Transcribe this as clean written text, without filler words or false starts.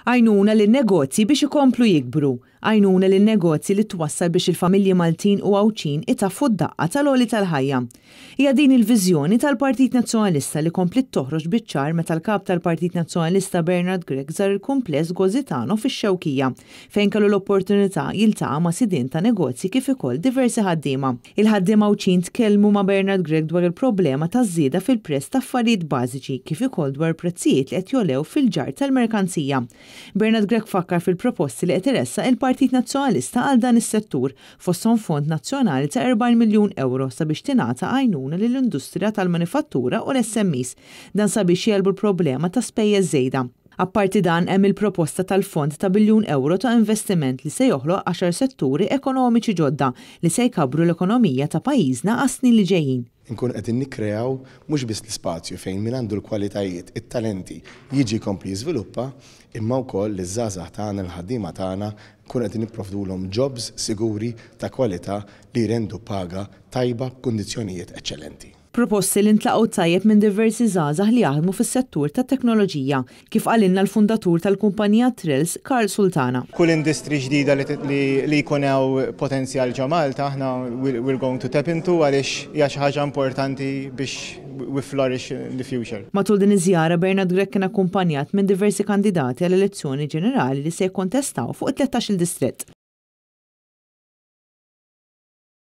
Għajnuna lin-negozji biex ikomplu jikbru. Għajnuna lin-negozji li twassal biex il-familji Maltin u Għawdxin itaffu d-daqqa tal-għoli tal-ħajja. Hija din il-viżjoni tal-Partit Nazzjonalista li kompliet toħroġ biċ-ċar meta l-Kap tal-Partit Nazzjonalista Bernard Grech żar il-kumpless Gozitano fix-Xewkija, fejn kellu l-opportunità jiltaqa' ma' sidien ta' negozji kif ukoll diversi ħaddiema. Il-ħaddiema Għawdxin tkellmu ma' Bernard Grech dwar il-problema taż-żieda fil-prezz ta' affarijiet bażiċi kif ukoll dwar prezzijiet li qed jogħlew fil-ġarr tal-merkanzija. Bernard Grech fakkar fil-proposti li qed iressaq il-Partit Nazzjonalista għal dan is-settur, fosthom fond nazzjonali ta' 40 miljun ewro sabiex tingħata għajnuna lill-industrija tal-manifattura u l-SMEs. Dan sabiex jegħlbu l-problema ta' spejjeż żejda. Apparti dan hemm il-proposta tal-fond ta' biljun ewro ta' investiment li se joħloq għaxar setturi ekonomiċi ġodda li se jkabbru l-ekonomija ta' pajjiżna għas-snin li ġejjin. Inkunu qegħdin nikkreaw mhux biss l-ispazju fejn min għandu l-kwalitajiet, it-talenti, jiġi jkompli jiżviluppa, imma wkoll liż-żgħażagħ tagħna, lill-ħaddiema tagħna, nkunu qegħdin nipprovdulhom jobs siguri ta' kwalità li jrendu paga tajba b'kundizzjonijiet eċċellenti. Proposti li ntlaqgħu tajjeb minn diversi żgħażagħ li jaħdmu fis-settur tat-teknoloġija, kif qalilna l-fundatur tal-kumpanija Trills, Karl Sultana. Kull industry ġdida li jkun hawn potenzjal ġo Malta aħna we're going to tap into għaliex hija xi ħaġa importanti biex we flourish in the future. Matul din iż-żjara Bernard Grech kien akkumpanjat minn diversi kandidati għall-elezzjoni ġenerali li se jikkontestaw fuq it-13-il distrett.